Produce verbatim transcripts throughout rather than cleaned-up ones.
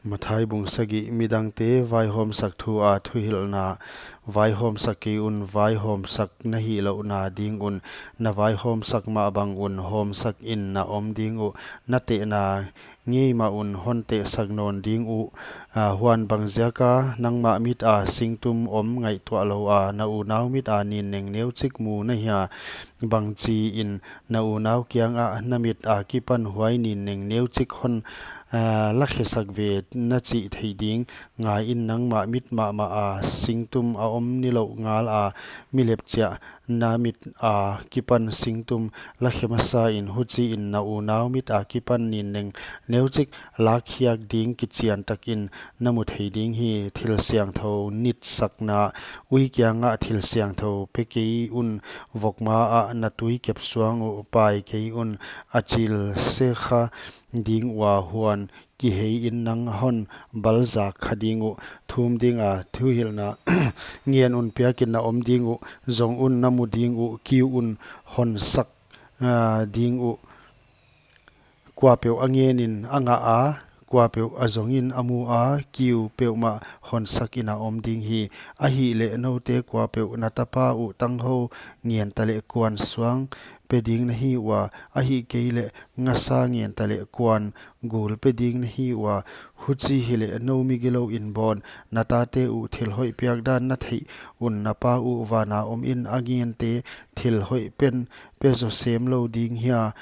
Mathai bung sagih. Midangte vaihawmsak thu a thuhilhna. Vaihawmsak kei un, vaihawmsak na hihlouhna ding un. Na vaihawmsak mah bang un hawmsak in na om ding uh. Na tehna ngei mah un hon tehsak nawn ding uh. A, huan bangziak a nangmah mit a singtum om ngaihtuah lou a, na unau mit a ninneng neuchik mu na hia? Bangchi in na unau kiang ah na mit a kipan huai ninneng neuchik hon, a, lakhesak ve na chih theih ding? Ngai in, nangmah mit mahmah a singtum a om nilouh ngal a, mi lepchiah na mit a kipan singtum lakhe masa in, huchi in na unau mit a kipan ninneng neuchik lakkhiak ding kichiantak in na mu thei ding hi. Thil siangthou nitsakna ui kiang ah thil siangthou pe kei un, vokma ah na tui kep suang uh pai kei un, a chil se kha ding ua, huan kihei in nang hon balzak kha ding uh. Thum ding a thuhilhna. Ngen un, piak in na om ding uh, zong un, na mu ding uh, kiu un, hon sak, a, ding uh. Kuapeuh a ngen in a ngah a, kuapeuh a zong in a mu a, kiu peuhmah hon sak in a om ding hi. Ahihleh note kuapeuh na tapa uh tanghou ngen taleh kuan suang pe ding na hi ua, ahihkeileh ngasa ngen taleh kuan gul pe ding na hi ua. Huchi hileh nou migilou in bawn, na tate uh thil hoih piak dan na theih un, na Pa uh van a om in a ngente thil hoih pen pe zaw sem lou ding hia?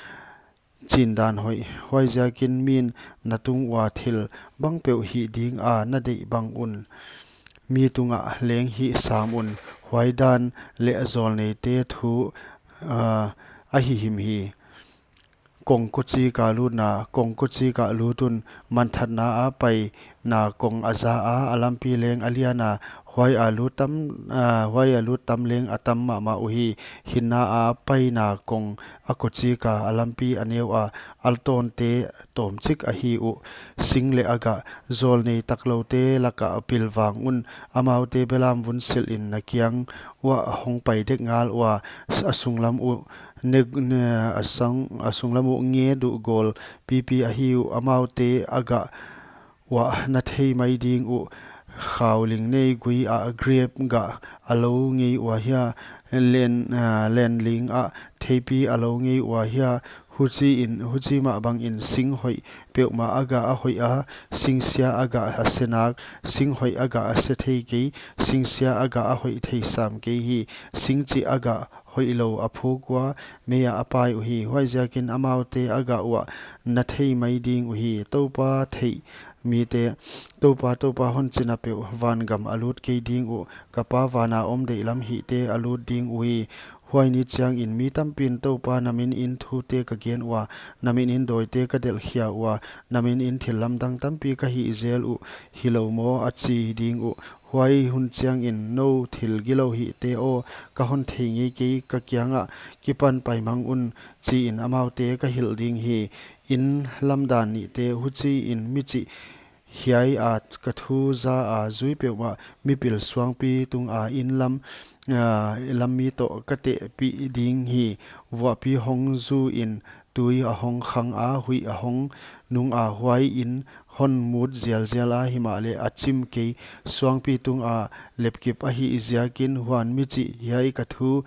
Chin dan hoih. Huaiziak in min na tung ua thil bangpeuh hih ding a na deih bang un, mi tungah leng hih sam un. Huai dan leh zawlneite thu, a, ahi him hi. Kong kochik a lutna. Kong kochik a lut un, manthatna a paina kong a za a, a lampi leng a lian a, huai a lut tam, a, huai a lut tam leng a tam mahmah uhi. Hinna a paina kong a kochik a, a lampi a neu a, a tawnte tawmchik ahi uh. Sing leh a gah. Zawlnei takloute lak ah pilvang un, amaute belam vun silh in na kiang uah hong pai dek ngal ua, a sunglam uh ne, ne, a sung, a sunglam uh nge duh gawl pipi ahi uh. Amaute a gah uah na thei mai ding uh. Khauling nei gui ah grep gah a lou ngei ua hia? Len, a, lenling ah theipi a lou ngei ua hia? Huchi in, huchi mah bang in sing hoih peuhmah a gah a hoih a, sing sia a gah a se nak. Sing hoih a gah a se thei kei, sing sia a gah a hoih thei sam kei hi. Sing chih a gah hoihlou a phuk ua, mei ah a pai uhi. Huaiziak in amaute a gah uah na thei mai ding uhi. Toupa theih mite, Toupa, Toupa, hon chi na peuh vangam a lut kei ding uh, ka Pa van a om deihlam hihte a lut ding uhi. Huai ni chiang in mi tampi in, Toupa, na min in thute ka gen ua, na min in dawite ka delhkhia ua, na min in thil lamdang tampi ka hih zel uh, hilou maw, a chi ding uh. Huai hun chiang in, nou thil gilou hihte aw, ka hon thei ngei kei, ka kiang ah kipan pai mang un, chi in amaute ka hilh ding hi. In lamdan nihte. Huchi in michih hiai a ka thu za a zui peuhmah mipil suangpi tung a in lam, a, lam mi toh ka tehpih ding hi. Vuahpi hong zu in tui a hong khang a, huih a hong nung a, huai in hon mut zialzial a, himahleh a chim kei. Suangpi tung a lepkip ahih ziak in, huan michih hiai ka thu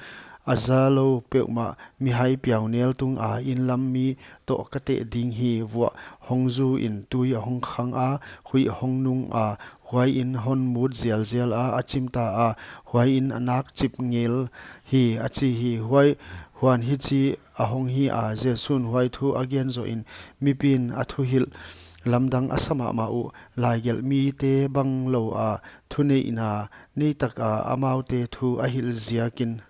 a za lou peuhmah mihai piaunel tung a in lam mi toh ka teh ding hi. Vuah hong zu in tui a hong khang a, huih a hong nung a, huai in hon mut zialzial a, a chim ta a, huai in a nak chip ngel hi, a chi hi. Huai, huan hichi a hong hi a, Jesu'n huai thu a gen zoh in, mipi in a thuhilh lamdang a sa mahmah uh, laigelh mite bang lou a, thuneihna nei tak a amaute thu a hilh ziak in,